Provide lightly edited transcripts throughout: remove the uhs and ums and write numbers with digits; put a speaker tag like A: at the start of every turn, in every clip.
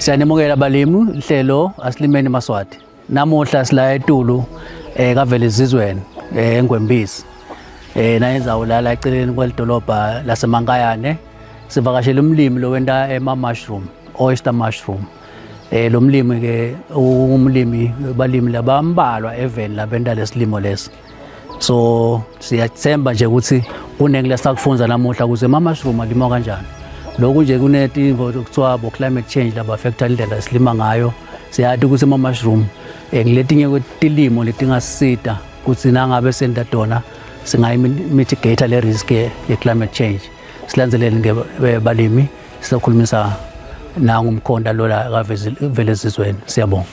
A: Siyanimukela balimi inhlelo asilimeni Maswati. Namuhla sila etulu eh kavele izizweni eh eNgwembisi. Eh nayendzawo la la eceleni kwelidolobha laseMankayane sivakashela umlimi lowenta ema mushroom, oyster mushroom. Eh lo mlimi ke umlimi balimi labambalwa eveni labenta lesilimo lesi. So siyathemba nje ukuthi kuningi lesakufundza namuhla ukuze ama mushroom alimwa kanjani. Lokhu nje kunetinvo kuthiwa bo climate change laba affecta indlela esilima ngayo. Siyati ukuthi ama mushroom eh, ngiletinye kwetilimo letingasisita ukuthi nangabe senta tona singayimitigate le risk ye climate change. Silandzeleni ke eh, balimi sizokhulumisa nangu umkhonda lola kaVelezizweni. Siyabonga.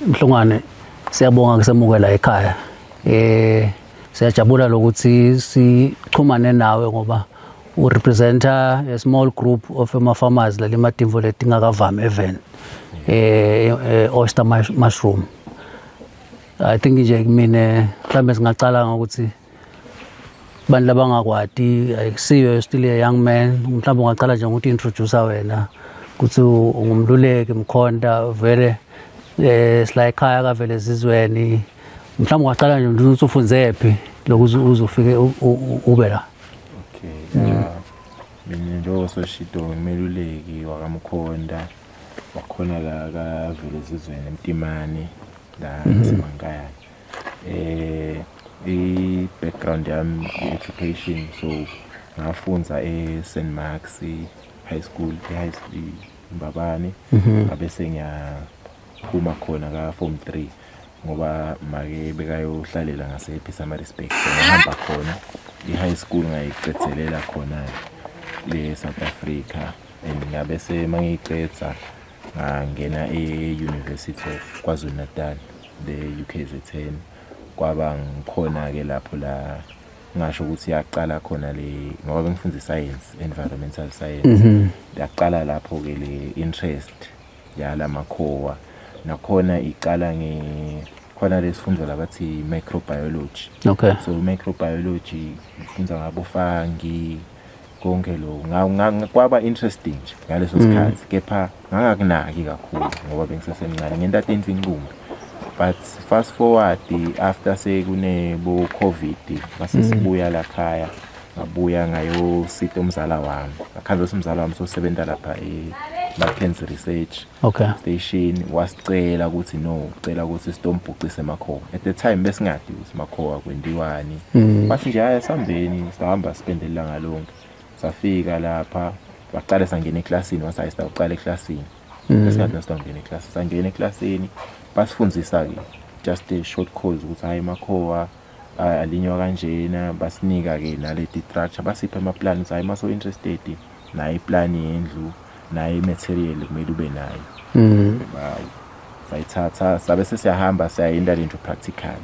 A: Mhlongwane siyabonga kusemukela ekhaya. Eh siyajabula lokuthi sichumane nawe ngoba urepresenta a small group of ama farmers lalima timvo letingakavami even eh, eh oyster mushroom. I think nje mina mhlambe singacala ngokuthi abantu labangakwati akusiyo still a young man mhlawumbe ungacala nje ngokuthi introduce wena ukuthi ungumluleki mkhonta vele eh sila ekhaya kavele ezizweni mhlawumbe ungacala nje ukuthi ufunze phi lokuze uzofike ube la.
B: Okay. Mina njengoba soshito ngimeluleki wakamkhonta wakhona la kavele ezizweni emtimane la eSemankayane. Eh i-background yami i-education so ngafunza e-St Mark's High School e-High School Mbabane ngabe sengiyaphuma khona ka form 3 ngoba make bekayohlalela ngase Pietermaritzburg so ngahamba khona i-high school ngayiqedzelela khona le South Africa and ngabe semangiyicedza ngangena e-University of KwaZulu-Natal le UKZN kwaba ngikhona ke lapho la ngasho ukuthi yaqala khona le ngoba bengifunda science environmental science yaqala lapho ke le interest yala makhowa nakhona iqala nge khona lesifundo labathi microbiology.
A: Okay.
B: So microbiology ifundza ngabo fungi konke lokho kwaba interesting nje ngaleso sikhathi kepha ngangakunaki kakhulu ngoba bengisesemncane ngenta tintfo inqumbi but fast forward after sekune bo covid mase sibuya la khaya ngabuya ngayosita umzala wami ngakhandla ukuthi umzala wami sosebenza lapha e Mackenzie Research
A: Okay.
B: Station wasicela ukuthi no ucela ukuthi sitombhucise emakhowa at the time besingadi ukuthi makhowa kwendiwani bathi nje hhayi sambeni sahamba sipende ilanga lonke safika lapha waqala sangena eklasini wathi hayi sitawuqala eklasini besingadi nasitawungena eklasini sangena eklasini basifundisa-ke just a short course ukuthi hhayi makhowa alinywa kanjena basinika-ke naleti structure basiphe amaplani ukuthi hhayi uma so interested nayo iplani yendlu nayo i-material kumele ube nayo. Sayithatha sabe sesiyahamba siyayenta lento practical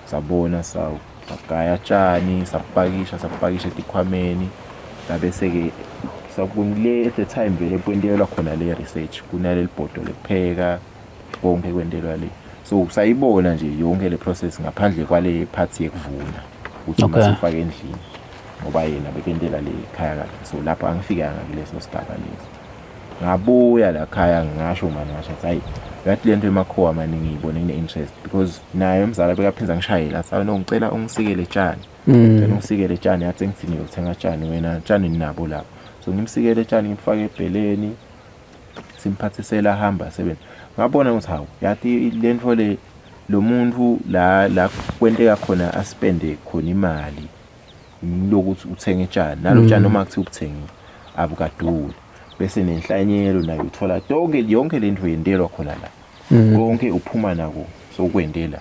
B: sabona sagaya tshani sapakisha sapakisha etikhwameni sabe-ke le at the time vele kwentelwa khona le research kunaleli bhodo lokupheka konke kwentelwa le so sayibona nje yonke le process ngaphandle kwale part yekuvuna ukuthi
A: Okay.
B: masifake endlini ngoba yena bekentela le khaya kakhe so lapho angifikanga kuleso sigaba leso ngabuya la khaya ngasho mani ngasho ukuthi hayi yathi lento emakhowa mani ngiyibone ngine-interest because naye umzala bekaphinza ngishayela athi no ngicela ungisikele tshani ngicela ungisikele tshani yathi ngithi ngiyothenga tshani wena tshani ninabo lapho so ngimsikele tshani ngimfake ebheleni simphathisela ahamba sebenza ngabona ukuthi hawu yathi lento le lo muntu la la kwenteka khona aspende khona imali lokuthi uthenge tshani nalo tshani noma kuthiwa ubuthengile abukaduli bese nenhlanyelo nayo uthola donke yonke lento yentelwa khona la konke uphuma nako sokwendela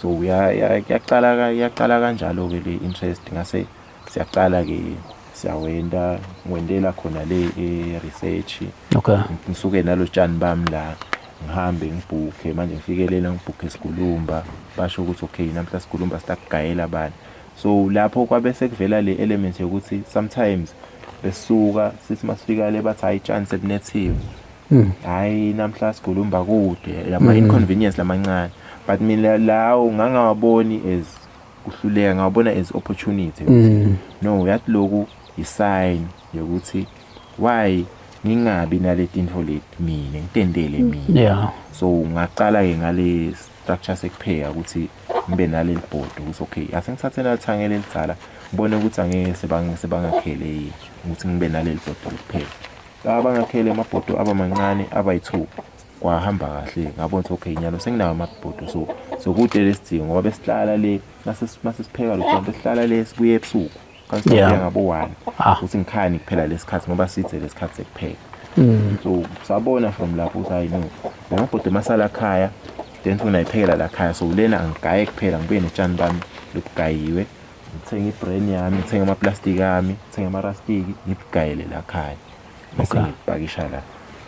B: so yaqala yaqala kanjalo ke le interest ngase siyaqala ke siyawenda ngwendela khona le e research
A: Okay.
B: ngisuke nalo tshani bami la Ngihambe ngibhukhe manje, ngifike lena ngibhukhe sigulumba, basho ukuthi okay, namhla sigulumba sitakugayela bani. So lapho kwabe sekuvela le element yokuthi sometimes besuka sithi masifika le bathi hayi, tshani sebunethiwe, hayi, namhla sigulumba kude, lama inconvenience lamancane. But mina lawo ngangawaboni as kuhluleka, ngawabona as opportunity. No, yathi loku i-sign yokuthi why ngingabi nale tinto leti, mina ngitendele mina. So ngaqala ke ngale structure sekupheka ukuthi ngibe naleli bhodo ukuthi okay, ase ngithathe nalithangele elidzala, ngibone ukuthi angeke sebangakhele yini ukuthi ngibe naleli bhodo lokupheka. Abangakhele amabhodo aba mancane, aba yi-2, kwahamba kahle. Ngabona ukuthi okay, nyalo senginawo amabhodo, so kude lesidingo ngoba besihlala le masesipheka lo besihlala le sibuye ebusuku kanti sibuya ngabo 1 ukuthi ngikhani kuphela lesikhathi ngoba sidze lesikhathi sekupheka. So sabona from lapho ukuthi hayi no, lamabhodo masala khaya, then futhi la khaya. So lena angigaye kuphela, ngibuye netshani bami lobugayiwe, ngithenge i-bran yami, ngithenge amaplastiki ami, ngithenge amarastiki, ngibugayele la khaya bese ngipakisha la.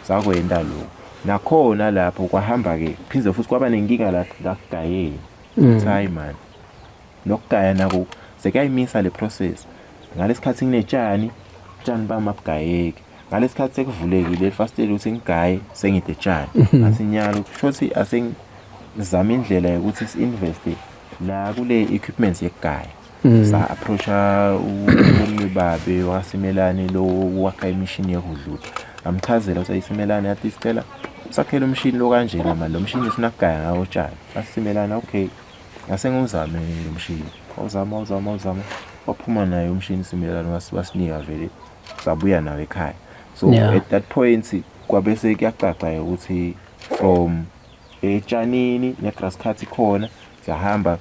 B: Sakwenda lokho nakhona lapho kwahamba-ke, phinde futhi kwaba nenkinga la la kugayeni ukuthi hayi man, lokugaya nako sekuyayimisa le process. Ngalesikhathi nginetshani, tshani bami abugayeki. Ngalesikhathi sekuvulekile elifasiteli ukuthi ngigaye, sengide tshani. Ngathi nyalo kusho asengizama indlela yokuthi si-investe la kule equipment yekugaya. Sa-approacha ummi babe wasimelane lo wakha imishini yokudlula, ngamchazela ukuthi ayisimelane, yathi sicela usakhele umshini lo kanjena mani, lo mshini ufuna kugaya ngawo utshani. Asimelana, okay, ngase ngiwuzame lo mshini. Wawuzama, wawuzama, wawuzama, waphuma naye umshini simelane, wasinika vele, sabuya nawo ekhaya. So at that point kwabe sekuyacaca ukuthi from etshanini ne-grass cut khona siyahamba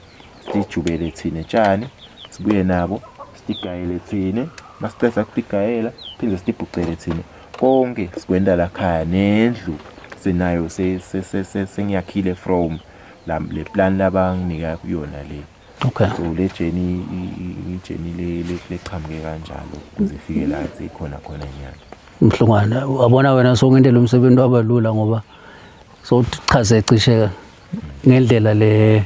B: sijubele thina etshani, sibuye nabo, sitigayele thina, masiceda kutigayela phinde sitibhucele thina. Konke sikwenda la khaya, nendlu sinayo, sengiyakhile from la le plan labanginika kuyona le. So le journey, i-journey le leqhamuke kanjalo ukuze ifike la ikhona khona nyalo.
A: Mhlungwana, wabona wena songentela umsebenzi wabalula ngoba sochaze cishe ngendlela le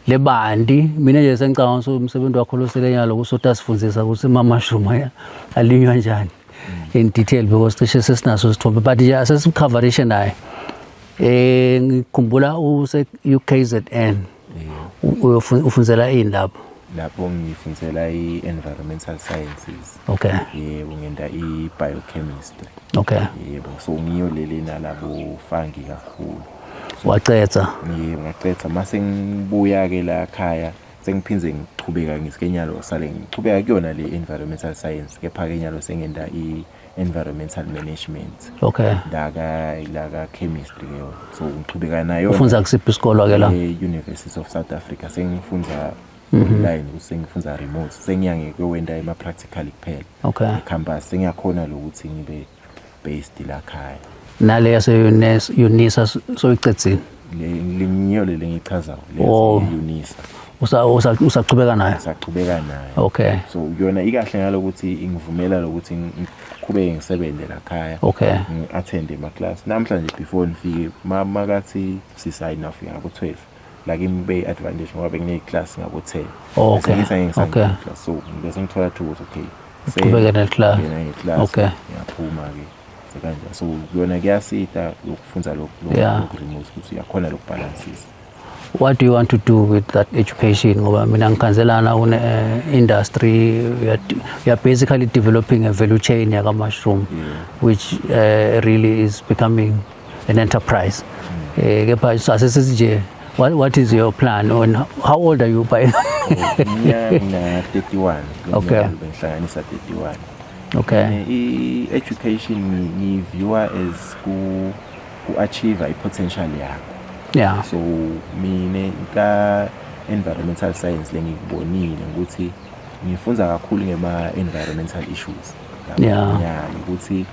A: lebanti. Mina nje sengicabanga ukuthi umsebenzi wakho loselenyalo kusota sifundisa ukuthi ama-mushroom alinywa njani in detail, because cishe sesinaso isithombe, but nje asesicoverishe naye. Ngikhumbula use UKZN, ufundzela ini lapho?
B: Lapho ngifundzela i-environmental sciences. Yebo, ngenda i-biochemistry. Yebo, so ngiyo leli nalabo fungi kakhulu.
A: Wacetha?
B: Yebo, ngacetha. Mase ngibuya ke la khaya, sengiphinze ngichubeka ngisikenyalo, sale ngichubeka kuyona le environmental science, kepha ke nyalo sengenda i-environmental management. Laka laka chemistry ke yona, so ngichubeka nayo.
A: Ufunza kusiphi isikolo ke la?
B: E-University of South Africa. Sengifunza online, sengifunza remote, sengiya ngekuyowenda ema-practical kuphela. E-campus sengiyakhona lokuthi ngibe based la khaya.
A: Nale yase UNISA soyicedzile?
B: Le lingiyo le lengichazayo le. UNISA.
A: Usachubeka nayo?
B: Sachubeka nayo. So yona ikahle ngalokuthi ingivumela lokuthi ngiqhubeke ngisebenze la khaya. Ngi-attend ema-class. Namhlanje before nifike, makathi sisayina ufika ngabo 12 la kimi, kube i-advantage ngoba bekune-class ngabo 10. Ngithi angeke class, so bese ngithola thuba ukuthi okay,
A: Uqhubeke ne-class.
B: Ngena nge-class. Ngiyaphuma-ke sekanje. So kuyona kuyasita lokufundza lokhu remote ukuthi uyakhona lokubhalansisa.
A: What do you want to do with that education? Ngoba mina ngikhanzelana une industry, you are basically developing a value chain yaka mushroom, which really is becoming an enterprise. Kepha asesithi nje, what is your plan on how old are you by
B: Ngina 31. Ngihlanganisa 31. I-education ngiyiviewa as ku ku-achieve i-potential yakho. So mine ka environmental science lengikubonile ukuthi ngifunza kakhulu ngema environmental issues. Yeah, ukuthi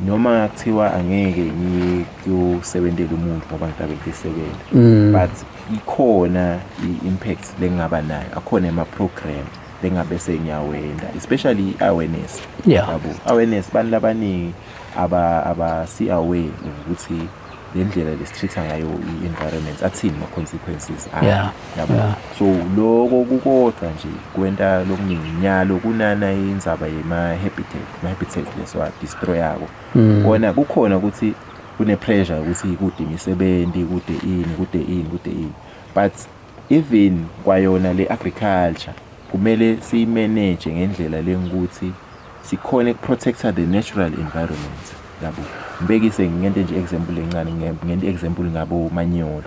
B: noma kuthiwa angeke ngiyosebentela umuntu ngoba ngitabe ngisebenza, but ikhona i-impact lengingaba nayo, akhona ama-program lengabe sengiyawenda, especially i-awareness. Yabo, awareness, bantu labaningi aba si aware ukuthi Le ndlela lesitreat-a ngayo i-environment, athini ma-consequences ayo, yabo. So lokho kukodwa nje kwenta lokuningi. Nyalo kunana indzaba yema-habitat, ma-habitat lesiwa-destroy-ako. Kona kukhona ukuthi kune-pressure ukuthi kude imisebenzi, kude ini, kude ini, kude ini, but even kwayona le agriculture kumele siyimanage ngendlela lengukuthi sikhone ukuprotecta the natural environment, yabo. Ngibekise ngente nje example encane, ngente example ngabo manyolo.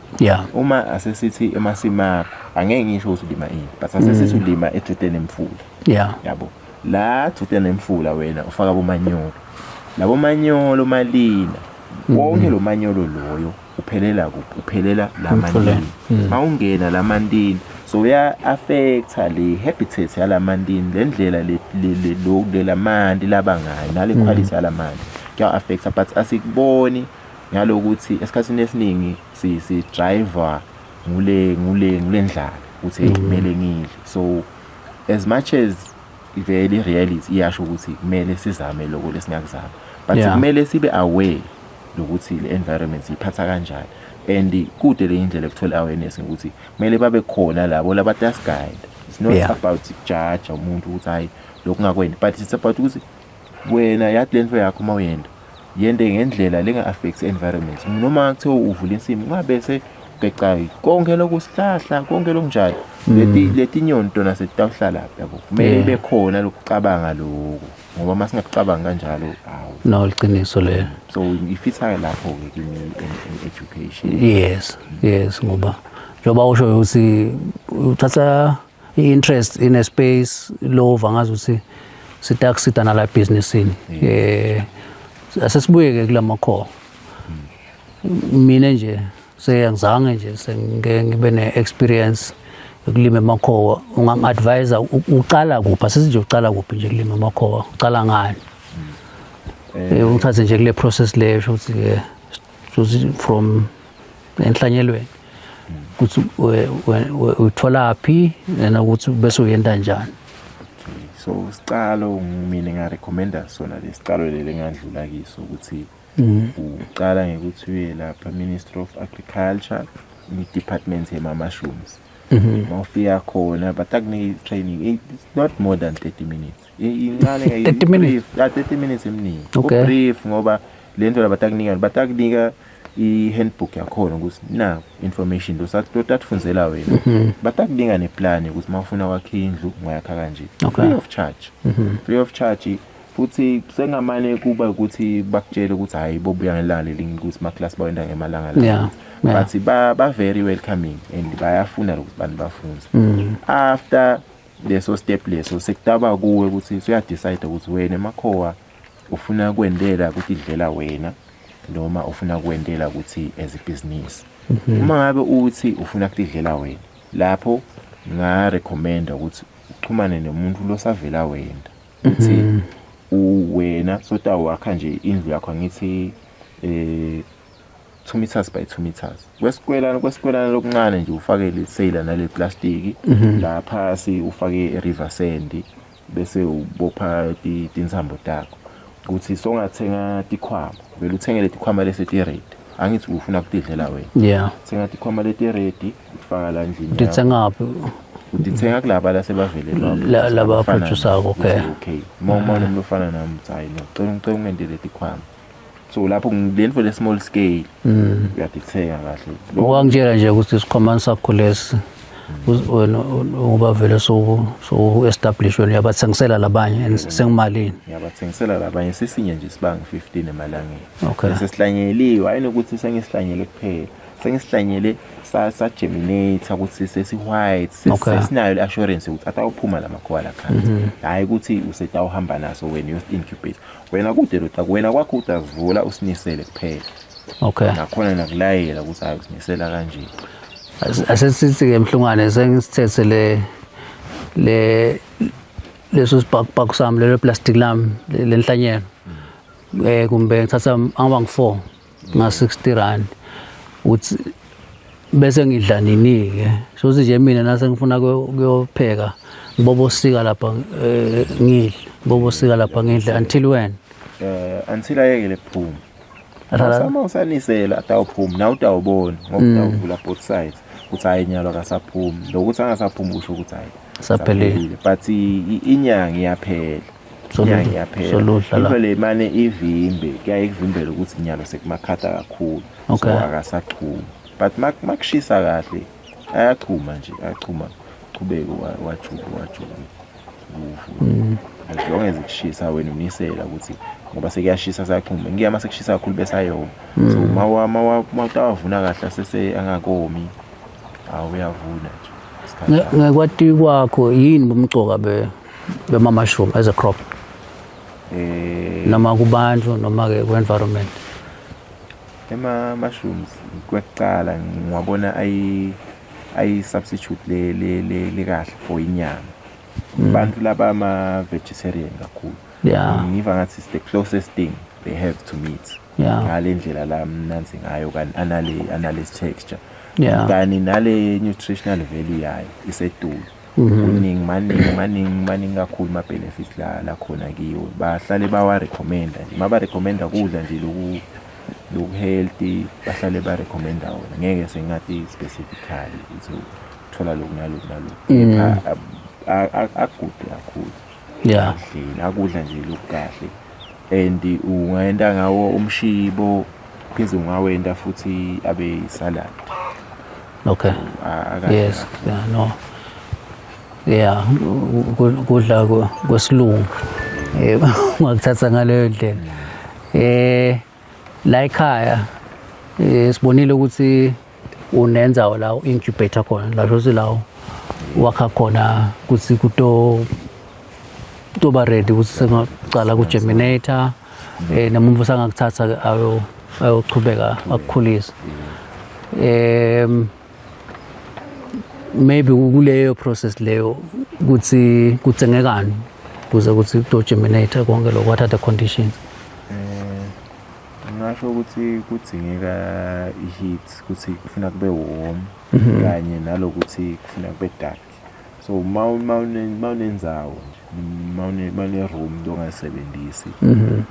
B: Uma asesithi emasimi akho, angeke ngisho ukuthi ulima ini, but asesithi ulima edude nemfula, yabo, la dude nemfula wena ufaka bomanyolo, labo manyolo malina wonke lo manyolo loyo uphelela kuphi? Uphelela la
A: Emfuleni.
B: Mantini. Mawungena la mantini, so uya affecta le habitat yalamantini, le ndlela le lamanti laba ngayo nale quality yalamanti kuya affecta, but asikuboni ngalokuthi esikhathini esiningi si driver ngule ndlala ukuthi hey, kumele ngidle. So as much as vele i-reality iyasho ukuthi kumele sizame lokho lesingakuzama, but kumele sibe aware lokuthi le environment siyiphatha kanjani, and kude le indlela ekuthola awareness ukuthi kumele babe khona labo labatasi-guide. It's not about judge umuntu ukuthi hayi, lokhu ngakwenza, but it's about ukuthi wena yathi lento yakho uma uyenda, yende ngendlela lenga-affect environment. Noma kuthiwa uvula insimu, ungabe segeca konke lokusihlahla, konke lokunjalo, leti nyoni tona setawuhlala, yabo. Kumele ibe khona lokucabanga lokho, ngoba uma singakucabangi kanjalo, awu.
A: No, liqiniso lelo.
B: So ifitha lapho-ke kimi i-education.
A: Yes, ngoba njengoba usho ukuthi uthatha i-interest in a space lova ngazi ukuthi sitakusita nala ebhizinisini. Asesibuye-ke kula makhowa. Mina nje seyangizange nje sengike ngibe ne-experience yokulima emakhowa. Ungangi-advise ucala kuphi? Asithi nje ucala kuphi nje kulima emakhowa, ucala ngani? Ungithathe nje kule process leyo, sho ukuthi-ke ukuthi from enhlanyelweni ukuthi uyitholaphi nanokuthi bese uyenta njani.
B: So isicalo mina ngarecommenda sona lesicalo leli engadlula kiso ukuthi uqala ngekuthi uye lapha Ministry of Agriculture, i-department yema-mushrooms. Mawufika khona batakunika i-training. It's not more than 30 minutes. Incane.
A: 30 minutes?
B: Brief. Yeah, 30 minutes eminingi.
A: Okay.
B: Brief ngoba le nto labatakunika, batakunika i-handbook yakhona ukuthi na information lotatifundzela wena, batakunika neplan ukuthi uma ufuna kwakha indlu ungayakha kanje. Free of charge, free of charge futhi. Sengamane kuba ukuthi bakutshele ukuthi hayi, bobuya ngelanga lelinye, ukuthi ama-class bawenda ngemalanga la. But ba very welcoming and bayafuna ukuthi bantu bafunze. After leso step leso, sekutaba kuwe ukuthi usuyadecide ukuthi wena emakhowa ufuna kwendela ukuthi idlela wena noma ufuna kwendela ukuthi as ibhizinisi. Uma ngabe uthi ufuna kutidlela wena, lapho nga-recommenda ukuthi uxhumane nomuntu losavela wena, uthi wena sotawakha nje indlu yakho, angithi 2 meters by 2 meters, kwesikwelana kwesikwelana lokuncane nje, ufake le nale plastiki la phasi, ufake i-river sand, bese ubopha tinsambo takho ukuthi songathenga tikhwama. Vele uthenge letikhwama lesi ti-ready, angithi ufuna kutidlela wena? Thenga tikhwama leti-ready, ufaka la endlini yakho.
A: Utitsengaphi?
B: Utithenga kulaba lasebavele.
A: Laba abaproduce-ako, okay.
B: Okay, uma unomuntu ofana nami, uthi hayi no, cela ungentele tikhwama. So lapho le nto le small scale uyadithenga kahle.
A: Ungangitshela nje ukuthi isikhwamani sakho lesi, wena ngoba vele soku establish wena, uyabathengisela labanye and sengimalini?
B: Ngiyabathengisela labanye. Sesinye nje sibanga 15 emalangeni. Bese sihlanyeliwe, hayi nokuthi sengisihlanyele kuphela, sengisihlanyele sa-germinate ukuthi sesi-white, sesinayo le-assurance ukuthi atawuphuma la makhowa la khanti, hhayi ukuthi usetawuhamba naso wena uyosi-incubate wena kude lota wena kwakho, utazivula usinisele kuphela. Nakhona nakulayela ukuthi hayi, usinisela kanje.
A: Asesithi-ke mhlungwane sengisithethe le leso sibhakubhaku sami, lelo plastic lami lenhlanyelo, kumbe ngithatha angaba ngu-4 nga 60 rand, uthi bese ngidla nini-ke? Sokuthi nje mina nase ngifuna kuyopheka, ngibobosika lapha, ngidle, ngibobosika lapha ngidle until when?
B: Until ayekele kuphuma.
A: Ahlala
B: Uma usanisela atawuphuma nawe utawubona ngoba utawuvula both sides ukuthi hayi nyalo akasaphumi lokuthi angasaphumi kusho ukuthi hayi
A: Saphelile.
B: But inyanga iyaphela. Inyanga iyaphela.
A: Soludla la.
B: Into le mane ivimbe kuyaye kuvimbele ukuthi nyalo sekumakhata kakhulu.
A: Okay.
B: So akasachumi. But makushisa kahle ayachuma nje ayachuma chubeke wajube wajube uvune. As long as kushisa wena unisela ukuthi ngoba sekuyashisa sayachuma ngiya mase kushisa kakhulu bese ayoma. So mawa mawa mawutawavuna kahle sese angakomi awuyavuna nje. Isikhathi.
A: Ngekwati kwakho yini bumcoka be bema mushroom as a crop noma kubantu noma ke ku environment?
B: Ema mushrooms kwekuqala ngiwabona ayi ayi substitute le le le le kahle for inyama. Abantu laba ama vegetarian kakhulu. Ngiva ngathi it's the closest thing they have to meat. Ngale ndlela la mnanzi ngayo kanti anale texture. Kani nale nutritional value yayo isedulu. Kuningi maningi maningi maningi kakhulu ma benefits la khona kiwo. Bahlale bawa recommenda nje. Maba recommenda kudla nje loku loku healthy bahlale ba recommenda wona. Ngeke sengathi specifically ukuthi uthola lokhu naloku naloku. Kepha akude kakhulu. Akudleni, akudla nje lokhu kahle. And ungayenta ngawo umshibo pheze ungawenta futhi abe salad.
A: Okay. Yes, yeah, no. Yeah, kudla kwesilungu. Ungakuthatha ngaleyo ndlela. La ekhaya sibonile ukuthi unenzawo la incubator khona la shothi la wakha khona ukuthi kuto toba ready ukuthi sengaqala ku germinator noma usangakuthatha ayo ayochubeka akukhulisa. Maybe kuleyo process leyo ukuthi kuthengekani kuze ukuthi kuto germinate konke lokho, what are the conditions?
B: Ngingasho ukuthi kudzingeka i-heat, ukuthi kufuna kube warm kanye nalokuthi kufuna kube dark. So mawunenzawo nje, mawune room longayisebenzisi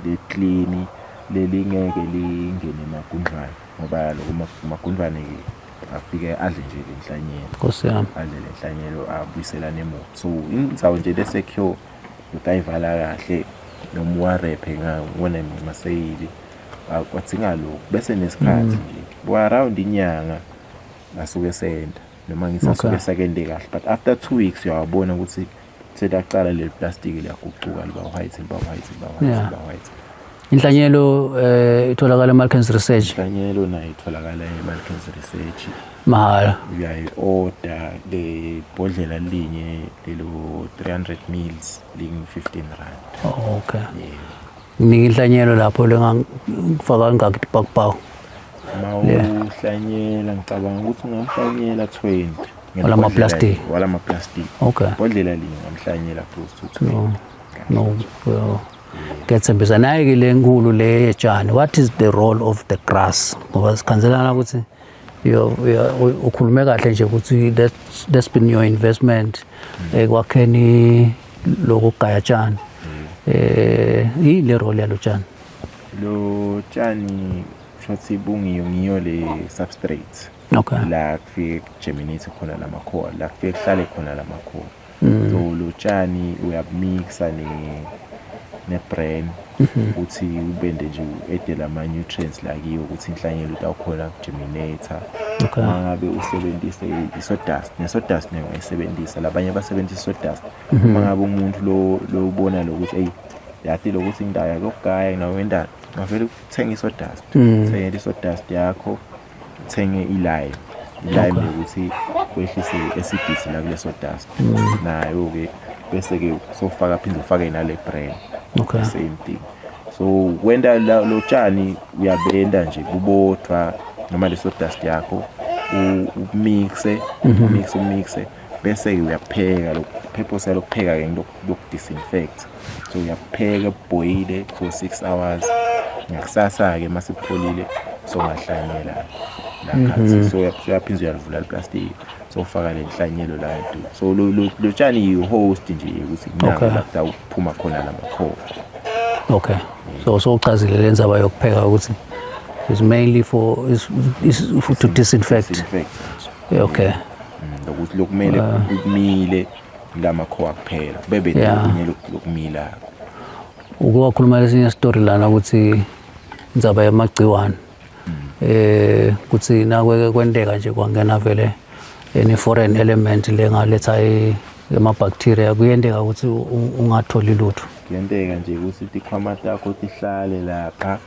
B: le clean lelingeke lingene emagundwane ngoba lokho magundwane ke afike adle nje lenhlanyelo.
A: Nkosi yami.
B: Adle lenhlanyelo abuyiselane emuva. So indzawo nje le secure utayivala kahle noma uwarephe ngawona maseyili akwadzinga lokho bese nesikhathi nje bo around inyanga asuke senda noma ngithi asuke sekende kahle, but after 2 weeks uyawabona ukuthi selaqala leli plastic liyaguquka liba white liba white liba white liba white.
A: Inhlanyelo itholakala eMalkens Research.
B: Inhlanyelo nayo itholakala eMalkens Research
A: mahhala.
B: Uyayi-order le bhodlela linye lelo 300 mils ling 15 rand.
A: Oh, okay. Nginika inhlanyelo lapho lengangifaka ngakhi tipakupaku.
B: Mawuhlanyela ngicabanga ukuthi ungamhlanyela 20.
A: Wala ma-plastic.
B: Wala ma-plastic.
A: Okay.
B: Bhodlela linye ungamhlanyela close to 20.
A: No. No. Ngiyethembisa naye ke le nkulu le yetshani. What is the role of the grass? Ngoba sikhanzelana ukuthi ukhulume kahle nje ukuthi that's been your investment ekwakheni lokugaya tshani. Yini le role yalo tshani?
B: Lo tshani shothi bungiyo ngiyo le substrate.
A: Okay.
B: La kufike germinate khona lamakhowa, la kufike kuhlale khona lamakhowa. So lo tshani uyabumixa ne bran ukuthi ubende nje u-ede lama nutrients la kiyo ukuthi inhlanyelo utawukhona kugerminate.
A: Okay.
B: Mangabe usebenzise i-sawdust, ne-sawdust nayo ungayisebenzisa, labanye basebenzisa i-sawdust. Mangabe umuntu lo lobona lokuthi hey yathi lokuthi indawo yakugaya nawe wendalo, ungavele uthenge i-sawdust. Uthenge i-sawdust yakho, uthenge i-lime. I-lime ukuthi wehlise i-acidity la kule sawdust. Nayo ke bese ke sofaka phinde ufake nale bran.
A: Okay.
B: Same thing. So wenda lo tshani uyabenda nje kubodwa noma le sawdust yakho umixe umixe umixe bese ke uyapheka lo purpose yalokupheka ke loku disinfect. So uyapheka boil for 6 hours. Ngakusasa ke masipholile so ngahlanyela la khathi. So uyaphinda uyalivula iplastic so ufaka le nhlanyelo la edu. So lo tshani yi host nje ukuthi
A: Okay.
B: la uphuma khona lamakhowa.
A: Okay. So uchazile lenzaba yokupheka ukuthi Is mainly for is for to disinfect.
B: Disinfect.
A: Yeah, okay.
B: Lokuthi lokumele kumile lamakhowa kuphela bebe nokunye lokumila.
A: Uke wakhuluma lesinye story lana ukuthi indzaba yamagciwane. Kuthi nakweke kwenteka nje kwangena vele any foreign element lengaletha ema-bacteria, kuyenteka ukuthi ungatholi lutho.
B: Kuyenteka nje ukuthi tikhwama takho tihlale lapha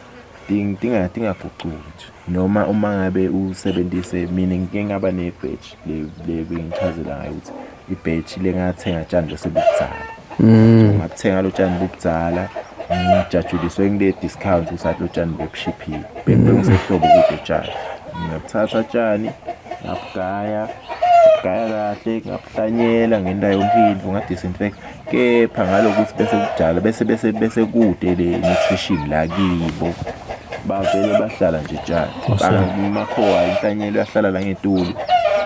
B: tingagucuki nje, noma uma ngabe usebenzise. Mina ngike ngaba ne-batch le bengichazela ngayo ukuthi i-batch lengathenga tshani losebubudzala. Ngabuthenga lo tshani bubudzala, ngijatshuliswe ngile discount ukuthi athi lo tshani bebushiphile, bengisehlobo kude tshani. Ngabuthatha tshani, ngabugaya, ngabugaya kahle, ngabuhlanyela ngenta yonke into, nga-disinfect, kepha ngalokuthi bese kujala bese kude le nutrition la kibo, bavele bahlala nje tshani. Makhowa inhlanyelo yahlala la ngetulu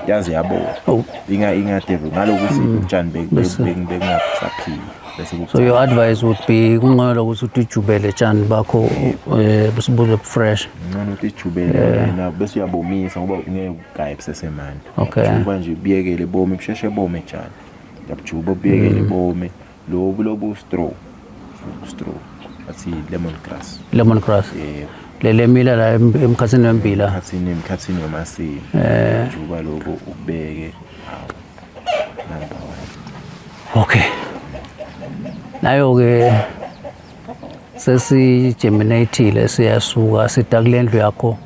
B: yaze yabola.
A: Oh.
B: Ingadevelop ngalokuthi utshani bengasaphili bese.
A: So your advice would be kungcono ukuthi utijubele tshani bakho busibuze fresh.
B: Ngcono ukuthi ijubele wena bese uyabomisa, ngoba ngeke ugaye busesemandi. Juba nje, buyekele bome, busheshe bome tshani. Uyabujuba, buyekele bome lobu straw, straw athi lemon grass.
A: Lemon grass.
B: Yebo.
A: Lele mila la emkhathini wembila.
B: Emkhathini wamasimi. Juba lokho ukubeke, hawu, number one.
A: Okay. Nayo ke sesi-germinatile, siyasuka sida kule ndlu yakho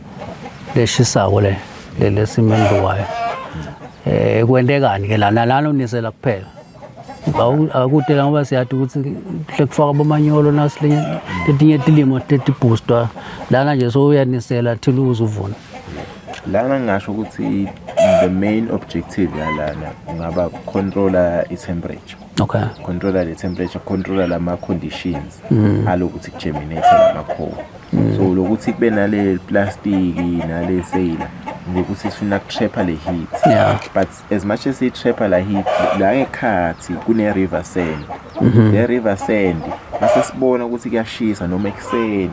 A: leshisako le lesimembukayo. Kwentekani ke lana lana unisela kuphela? Akude la, ngoba siyathi ukuthi kuhle kufaka bomanyolo nasilinye letinye tilimo tetiboostwa lana nje, so uyanisela till uze uvuna.
B: Lana ngingasho ukuthi the main objective yalana kungaba controla i-temperature. Controla le temperature, controla lama conditions alokuthi kugerminate lamakhowa. So lokuthi kube nale plastiki nale seyila ngokuthi sifuna kutrapha le heat. But as much as i-trapha la heat la, ngekhathi kune river sand, le river sand mase sibona ukuthi kuyashisa noma ekuseni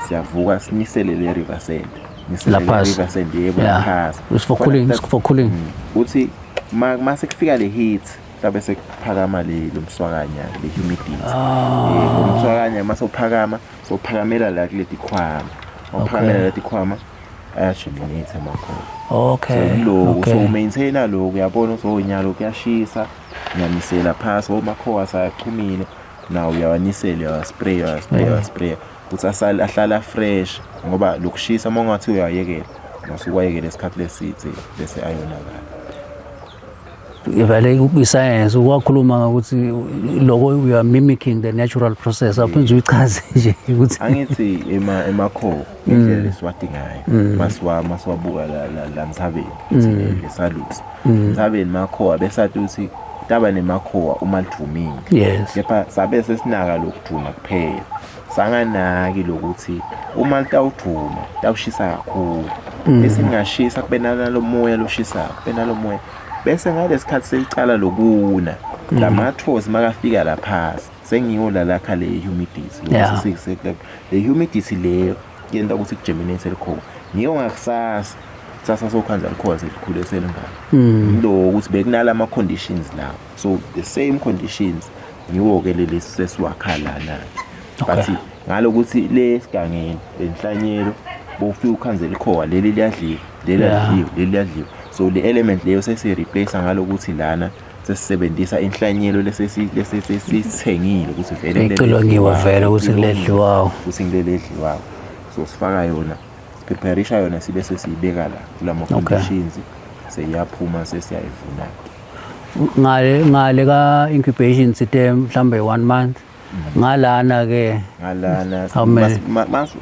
B: siyavuka sinisele le river sand, nisele le
A: Laphasi.
B: river sand, yebo. Laphasi.
A: It's for cooling, it's for cooling.
B: Uthi mase kufika le heat tabe sekuphakama le lomswakanya, le humidity. Yebo, umswakanya mase uphakama, sophakamela la kuleti khwama, awuphakamela leti khwama, ayagerminate amakhowa. So lokhu so maintaina lokhu, uyabona ukuthi onyalo kuyashisa, ngiyanisela phasi, omakhowa sayachumile nawo, uyawanisela, uyawaspray, uyawaspray, uyawaspray ukuthi asale ahlala fresh, ngoba lokushisa uma ungathi uyayekela, ungasuke wayekela isikhathi lesithe bese ayonakala.
A: Vele isayensi wakhuluma ngokuthi loko you are mimicking the natural process, aphinde uyichaze nje ukuthi.
B: Angithi emakhowa ngendlela lesiwadingayo masiwabuka la ntsabeni lesalusi ntsabeni, makhowa besathi ukuthi taba nemakhowa uma lidvumile. Kepha sabe sesinaka lokudvuma kuphela, sanganaki lokuthi uma litawudvuma tawushisa kakhulu, bese kungashisa kube nalo moya loshisayo, kube nalo moya, bese ngalesikhathi selicala lokuna lamathosi makafika laphasi sengiwo la lakha le humidity. Le humidity leyo yenta ukuthi kugerminate likhowa, ngiyo ngakusasa kusasa sokhanza likhowa selikhule selingaka. Lo ukuthi bekunala ama conditions lawo, so the same conditions ngiwo-ke leli sesiwakha lana. But ngalokuthi le sigangeni lenhlanyelo bofika ukhanze likhowa leli liyadliwa, leli liyadliwa, leli liyadliwa, so le element leyo sesiyi-replace ngalokuthi lana sesisebenzisa inhlanyelo lesesisithengile ukuthi vele kuleli
A: Icilongiwe
B: edliwayo,
A: vele ukuthi kuledliwayo.
B: Ukuthi ngileli edliwayo, so sifaka yona, sipreparisha yona, sibe sesiyibeka la kulama conditions, seyiyaphuma, sesiyayivuna.
A: Ngale ka incubation sithe mhlambe one month, ngalana ke?
B: Ngalana
A: How many?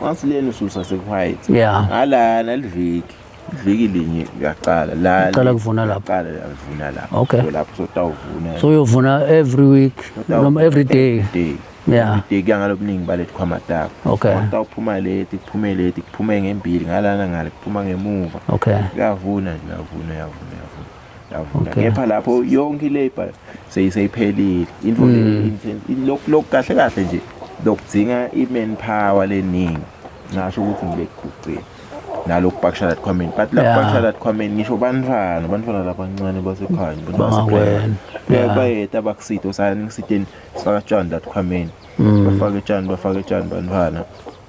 B: masileni ususa seku-white. Ngalana liviki, iviki linye uyaqala la.
A: Uqala kuvuna lapho.
B: Uqala kuvuna lapho. So lapho sotawuvuna.
A: So uyovuna every week noma every day?
B: Day. Every day, kuya ngalobuningi balethi khwama takho. Utawuphuma leti, kuphume leti, kuphume ngembili ngalana, ngale kuphuma ngemuva. Uyavuna nje, uyavuna, uyavuna, uyavuna, uyavuna. Kepha lapho yonke ilabor seyiseyiphelile into le lokhu kahle kahle nje lokudzinga i-manpower leningi, ngasho ukuthi ngilekugucile. Nalokupakisha la tikhwameni, but la kupakisha la tikhwameni ngisho bantfwana, bantfwana labancane basekhaya,
A: Bangakwena.
B: Bayeta bakusite usayani ngisiteni sifaka tshani la tikhwameni. Bafake tshani, bafake tshani bantfwana.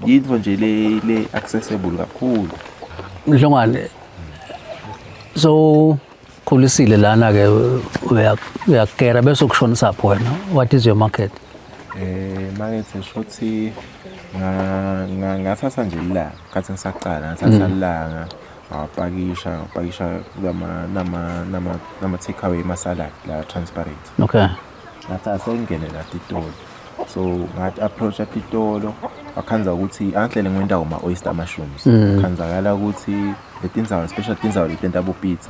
B: Yintfo nje le le accessible kakhulu.
A: Mhlongwane so khulisile lana ke uyakera bese ukushonisa phi wena, what is your market?
B: Market shothi ngathatha nje ilanga khathi ngisaqala, ngathatha ilanga ngawapakisha, ngapakisha lama nama nama nama take away masalad la transparent. Ngathi asengene la titolo, so ngathi approach titolo, wakhanza ukuthi angihlele ngwendawo ma oyster mushrooms, khanzakala ukuthi letindzawo, especially tindzawo letenta bo pizza,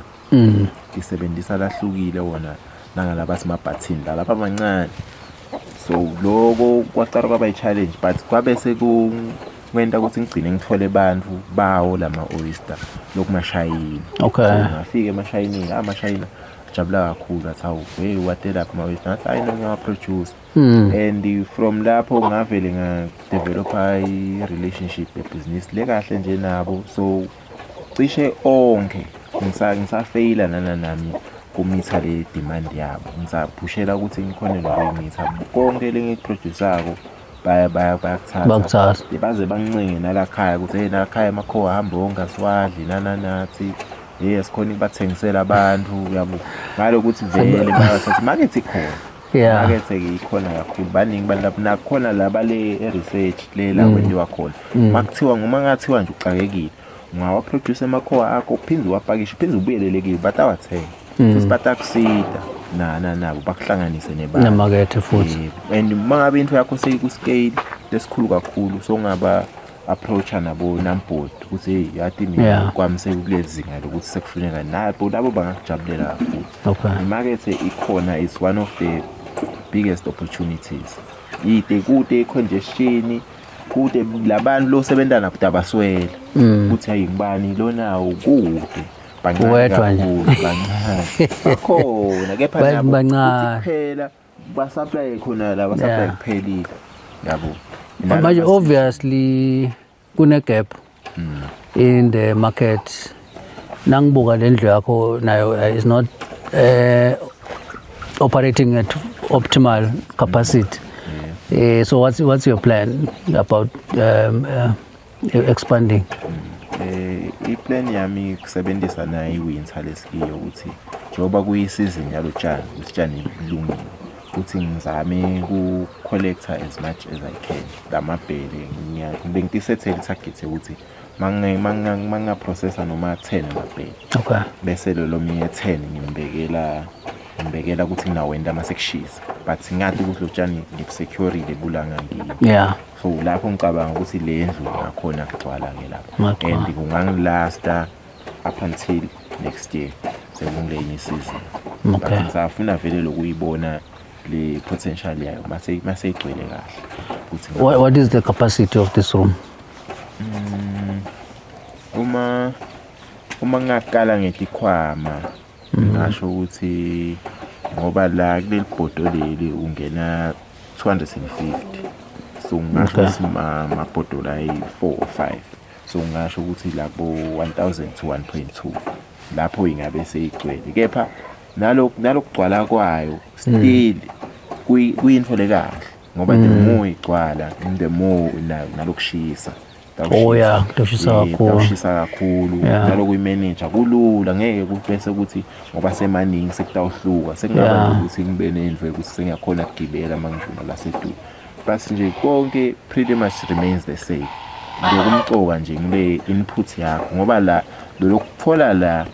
B: ngisebenzisa lahlukile wona nangalaba simabhathini la lapha amancane. So loko kwaqala kwaba i-challenge, but kwabe sekwenta ukuthi ngigcine ngithole bantfu bawo lama oyster lokumashayini. So ngafika emashayinini, amashayina ajabula kakhulu, athi hawu, hey, watelaphi ama-oyster? Ngathi hayi, no, ngiyawa-produce. And from lapho ngavele nga-developa i-relationship yebhizinisi le kahle nje nabo. So cishe onke ngisafeyila nananami kumitha le demand yabo, ngisaphushela ukuthi ngikhone nokuyimitha konke lengikuproduce-ako, baya baya bayakuthatha.
A: Bakuthatha.
B: Baze bangincenge nalakhaya ukuthi hey, nalakhaya amakhowa ahamba wonke, asiwadli nananathi, hey, asikhona ukubathengisela abantu yabo ngalokuthi vele bayathatha. Market ikhona. Market ikhona kakhulu, baningi abantu lapho, nakhona laba le e-research le la kwentiwa khona. Makuthiwa ngoma ngathiwa nje uxakekile, ungawaproduce amakhowa akho, uphinde uwapakishe, uphinde ubuyelele kibo, batawathenga futhi, batakusita na nabo bakuhlanganise nebantu.
A: Nemakethe futhi.
B: Yebo. And uma ngabe into yakho seyiku-scale lesikhulu kakhulu, songaba approacha nabo NAMBOARD ukuthi hey, yathi mina kwami sekuleli zinga lokuthi sekufuneka, nabo labo bangakujabulela kakhulu. Imakethe ikhona, is one of the biggest opportunities. Ide kude i-congestion, kude labantu lo sebenza nabo abaswela ukuthi hayi, ngibani lonawo kude. Bancane
A: Wedwa nje.
B: kakhulu, bancane bakhona, kepha nabo
A: Bancane.
B: kuthi kuphela basupply khona la, basupply kuphelile yabo.
A: Manje obviously kune gap in the market. Nangibuka le ndlu yakho nayo is not operating at optimal capacity. So what's your plan about expanding?
B: I-plan yami kusebenzisa nayo i-winter lesikiyo ukuthi njengoba kuyi-season yalotshani, utshani bulungile, ukuthi ngizame ku-collector as much as I can lamabhele. Bengitisethele i-target yokuthi mangingaprocessa noma 10 amabhele, bese lo lomunye 10 ngimbekela ukuthi nginawenda mase kushisa, but ngathi ukuthi lo tshani ngibusecurile bulanga ngimi. So lapho ngicabanga ukuthi le ndlu ngakhona kugcwala ke lapho.
A: Ngagcwala.
B: And kungangilasta up until next year sekungulenye season. But ngisafuna vele lokuyibona le potential yayo mase igcwele kahle ukuthi
A: What is the capacity of this room?
B: Uma ngaqala ngetikhwama, ngasho ukuthi ngoba la kuleli bhodo leli ungena 250, so ngingasho ukuthi mabhodo la ayi-4 or 5, so ngingasho ukuthi labo 1000 to 1.2 lapho ingabe seyigcwele. Kepha nalokugcwala kwayo still kuyinto lekahle, ngoba the more igcwala, the more nalokushisa.
A: Oh yeah, kushisa kakhulu.
B: Kushisa kakhulu. Nalokuyimanage kulula, ngeke kubese ukuthi ngoba semaningi sekutawuhluka, sekungaba nje ukuthi ngibe nendlu yokuthi sengiyakhona ukugibela uma ngidlula la seduze, but nje konke pretty much remains the same. Lokumcoka nje ngile input yakho, ngoba la lokuthola la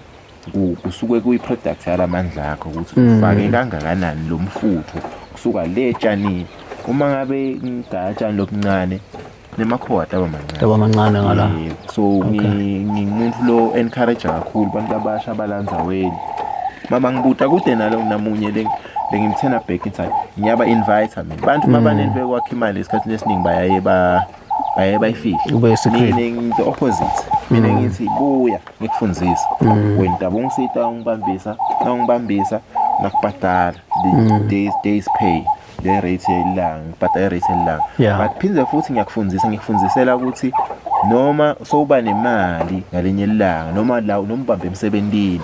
B: kusuke kuyi-product yalamandla akho ukuthi ufake kangakanani lo mfutho kusuka le tshanini. Uma ngabe ngigaya tshani lobuncane, nemakhowa ataba mancane.
A: Taba mancane ngala.
B: So ngingumuntu lo encourage kakhulu abantu abasha abalandzaweni. Mama ngibuta kude nalo namunye le lengimthena back inside, ngiyaba invite mina bantu mabanento yokwakha imali. Esikhathini esiningi bayaye bayifihle.
A: Kube secret.
B: Mina ngi the opposite, mina ngithi buya ngikufundzise, wena tabe ungisita ungibambisa, nawungibambisa nakubhadala the days pay, le rate yelanga, ngibhadala i-rate yelanga. But phinde futhi ngiyakufundisa, ngikufundzisela ukuthi Noma sowuba nemali ngalinye ilanga noma la noma ubambe emsebentini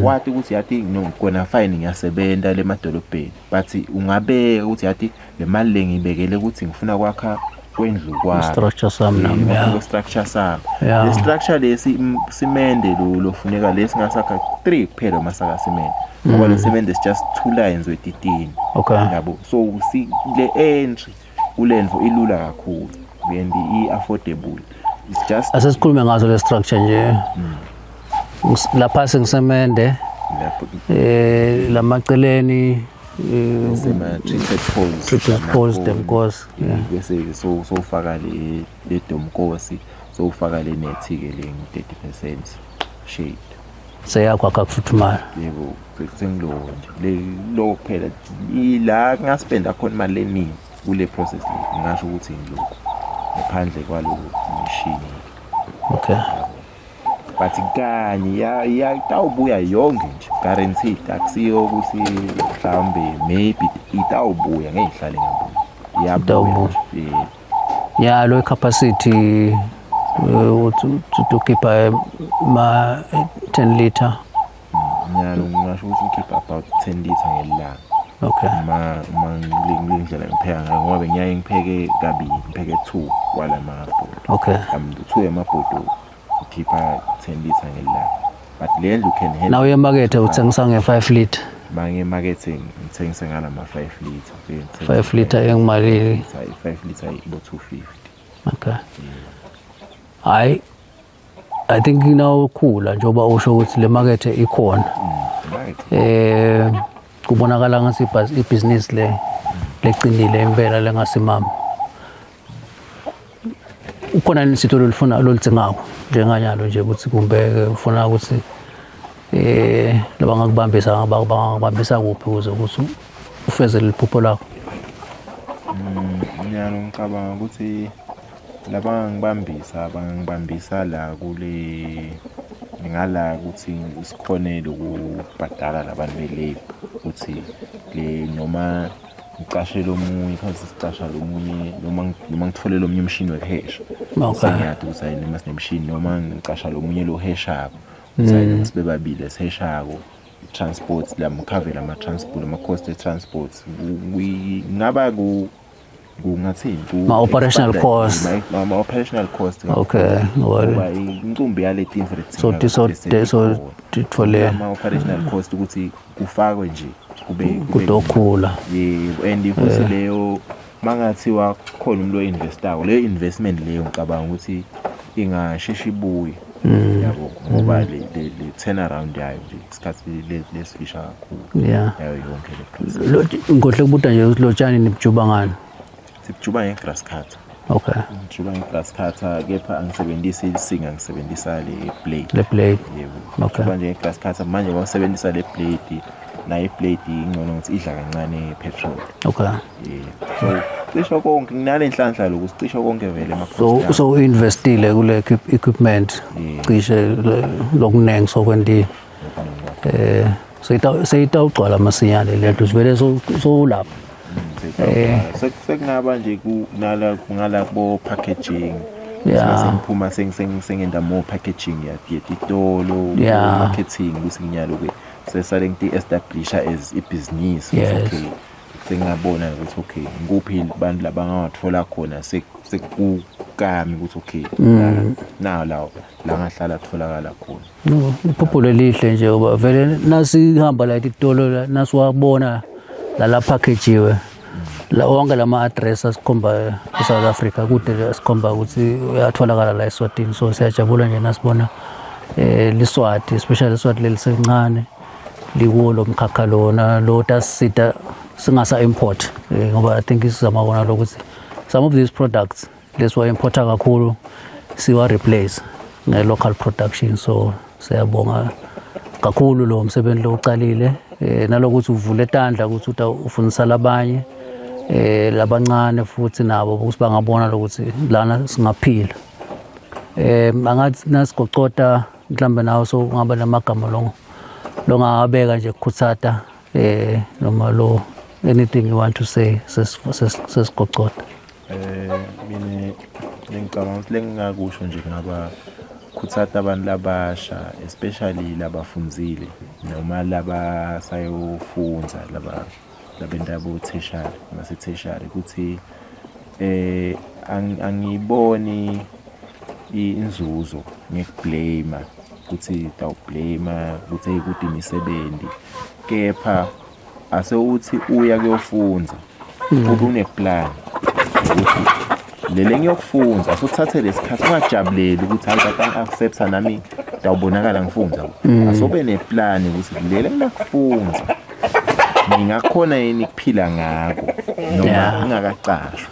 B: wati ukuthi yathi no kona fine ngiyasebenza lemadolobheni but ungabeka ukuthi yathi le mali le ngiyibekele ukuthi ngifuna kwakha kwendlu kwami
A: Structure sami nami, yeah.
B: structure sami
A: Yeah.
B: le structure lesi simende lo lofuneka lesi ngasakha 3 kuphela masaka simende ngoba lo simende is just two lines wetitini
A: Okay.
B: yabo so si le entry kulendlu ilula kakhulu and i affordable it's just
A: Asesikhulume ngazo le structure nje. Lapha sengisemende
B: lapho
A: lamaceleni
B: sema treated poles
A: treated poles demkosi. Yeah.
B: Bese so sofaka le le domkosi sofaka le net ke le 30% shade.
A: Seyakwakha kufuthumala.
B: Yebo, sengiloko nje le lokho kuphela ila ngaspenda khona imali eningi kule process le ngingasho ukuthi ngilokho ngaphandle kwalo mshini.
A: Okay.
B: But kanye ya itawubuya yonke nje guaranteed akusiyo ukuthi mhlawumbe maybe itawubuya ngeke ihlale ngabuya iyabuya
A: Itawubuya.
B: nje. Yeah.
A: Ya lo capacity uthi ukhipha ma 10 liter.
B: Nyalo ngingasho ukuthi ngikhipha about 10 liter ngelanga.
A: Okay.
B: Uma ngile ndlela ngipheka ngayo ngoba bengiyaye ngipheke kabili ngipheke 2 kwala mabhodo.
A: Okay.
B: 2 yamabhodo ukhipha 10 liter ngelanga. But le ndlu can handle.
A: Nawe emakethe uthengisa nge-5 liter.
B: Mange emakethe ngithengisa ngalama 5 liter.
A: 5 liter engimalini?
B: 5 liter ibo 250.
A: Okay. Hayi I think nawukhula njengoba usho ukuthi le makethe ikhona.
B: Right.
A: Kubonakala ngathi ibhizinisi le leqinile impela lengasimama. Ukhona yini isitolo olufuna loludzingako njenganyalo nje ukuthi kumbe ufuna ukuthi labangakubambisa bangakubambisa kuphi ukuze ukuthi ufeze leli phupho lakho?
B: Nyalo ngicabanga ukuthi labangibambisa bangibambisa la kule ngala ukuthi sikhonele ukubhadala labantu be-labour ukuthi le noma ngicashe lomunye khathi sicasha lomunye noma ngithole lomunye umshini wekuhesha.
A: Okay.
B: Sengiyadi ukuthi hayi noma sinemshini noma ngicasha lomunye lo heshako. Ukuthi hayi noma sibe babili esiheshako transport la mkhavela ama transport ama cost e transport ngaba ku kungathini
A: Ma operational cost.
B: Ma operational cost.
A: Okay,
B: ngoba incumbi yale tinto
A: So so tithole
B: ama operational cost ukuthi kufakwe nje kube
A: kudokhula.
B: Yebo, and futhi leyo mangathiwa khona umuntu oinvestako leyo investment leyo ngicabanga ukuthi ingasheshe ibuye. Yabo ngoba le turnaround yayo nje isikhathi lesifisha kakhulu.
A: Yeah.
B: Yayo yonke le process.
A: Ngohle kubuta nje ukuthi lotshani nibujuba ngani?
B: Sibujuba nge-grass cutter.
A: Okay.
B: Ngijuba nge-grass cutter kepha angisebenzisi isinga ngisebenzisa le blade.
A: Le blade.
B: Yebo.
A: Okay.
B: Ngijuba nje nge-grass cutter manje ngawusebenzisa le blade nayo i-blade ingcono ukuthi idla kancane petrol.
A: Okay.
B: Yeah. So cisho konke nginale nhlanhla lokuthi cisho konke vele ema
A: So investile kule equipment cishe lokunengi sokwentile. Seyitawugcwala masinyane lento sivele so lapha.
B: Sekungaba nje kunala kungala bo packaging.
A: Yeah.
B: Sengiphuma sengenda more packaging yetitolo,
A: Yeah.
B: marketing ukuthi nginyalo ke sesale ngiti establish as ibhizinisi.
A: Yes.
B: Okay. Sengingabona ukuthi okay ngikuphi abantu labangawathola khona sekukami ukuthi okay na la la ngahlala kutholakala khona.
A: No, iphupho lelihle nje ngoba vele nasihamba la etitolo nasiwabona la packagewe la wonke lama address asikhomba eSouth Africa kude asikhomba ukuthi uyatholakala la eSwatini. So siyajabula nje nasibona liswati especially liswati lelisencane likuwo lo mkhakha lona lo tasita singasa import ngoba I think isizama kona lokuthi some of these products lesiwa importa kakhulu siwa replace nge local production. So siyabonga kakhulu lo msebenzi lo uqalile nalokuthi uvule tandla ukuthi ufundisa labanye labancane futhi nabo ukuthi bangabona lokuthi lana singaphila. Angathi nasigocota mhlambe nawo so ungaba namagama lo longawabeka nje ukukhuthata noma lo anything you want to say sesigocota.
B: Mina Ngicabanga ukuthi lengingakusho nje kungaba khuthatha abantu labasha especially labafundzile noma labasayofunza laba labenta bo-tertiary base-tertiary ukuthi eh angiyiboni inzuzo ngekublame ukuthi tawublame ukuthi hey kude imisebenzi kepha ase uthi uya kuyofunza ube uneplan ukuthi lele ngiyokufunza asuthathe lesikhathi ungajabuleli ukuthi hayi kanti angi-accepta nami ndawubonakala ngifunza asobe neplan ukuthi lele nginakufunza ngingakhona yini kuphila ngako noma ngingakacashwa.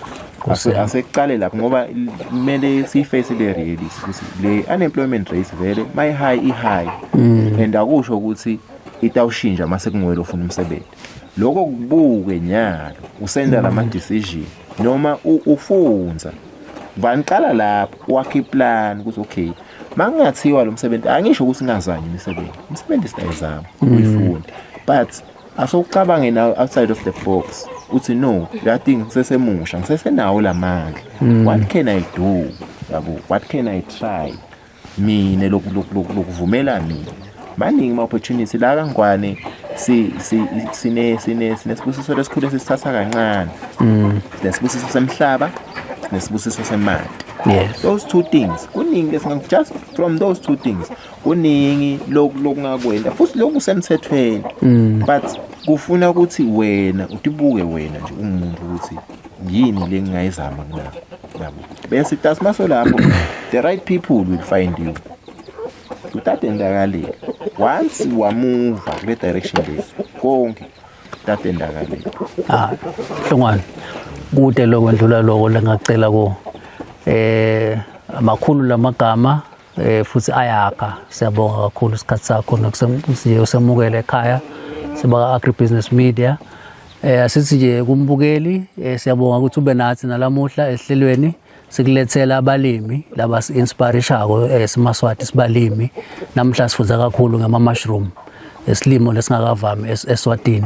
B: Asekuqale lapho ngoba kumele siyiface le reality ukuthi le unemployment rate vele mayi high i high and akusho ukuthi itawushintsha mase kunguwe ofuna umsebenzi. Lokho kubuke nyalo usenda lama decision noma ufunza vaniqala lapho wakhe iplan ukuthi okay mangingathiwa lo msebenzi angisho ukuthi ngingazanyi imisebenzi imisebenzi siyayizama uyifunda but asokucabange nawe outside of the box uthi no yathi ngisesemusha ngisesenawo lamandla what can I do yabo what can I try mina lokuvumela mina maningi ama opportunity la kaNgwane si si sine sine sinesibusiso lesikhulu esisithatha kancane sinesibusiso semhlaba sinesibusiso semali. Those two things kuningi lesinga just from those two things kuningi lokungakwenda futhi lokhu kusemthethweni but kufuna ukuthi wena utibuke wena nje umuntu ukuthi yini lengingayizama kuna yabo bese tas maso lapho the right people will find you utatendakalile once wamuva kule direction le konke tatendakalile.
A: Ah, Hlongwane kude lokwendlula lokho lengacela ko amakhulu lamagama futhi ayakha. Siyabonga kakhulu isikhathi sakho nokusemukela ekhaya siba Agribusiness Media. Asithi nje kumbukeli siyabonga ukuthi ube nathi nalamuhla ehlelweni sikulethela abalimi laba si-inspirishako simaswati sibalimi. Namhla sifunza kakhulu ngama mushroom esilimo lesingakavami eSwatini.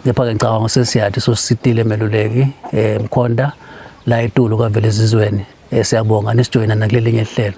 A: Kepha ke ngicabanga sesiyathi sositile Meluleki Mkhonta la eTulu kaVelezizweni. Siyabonga nisijoyina nakulelinye ihlelo.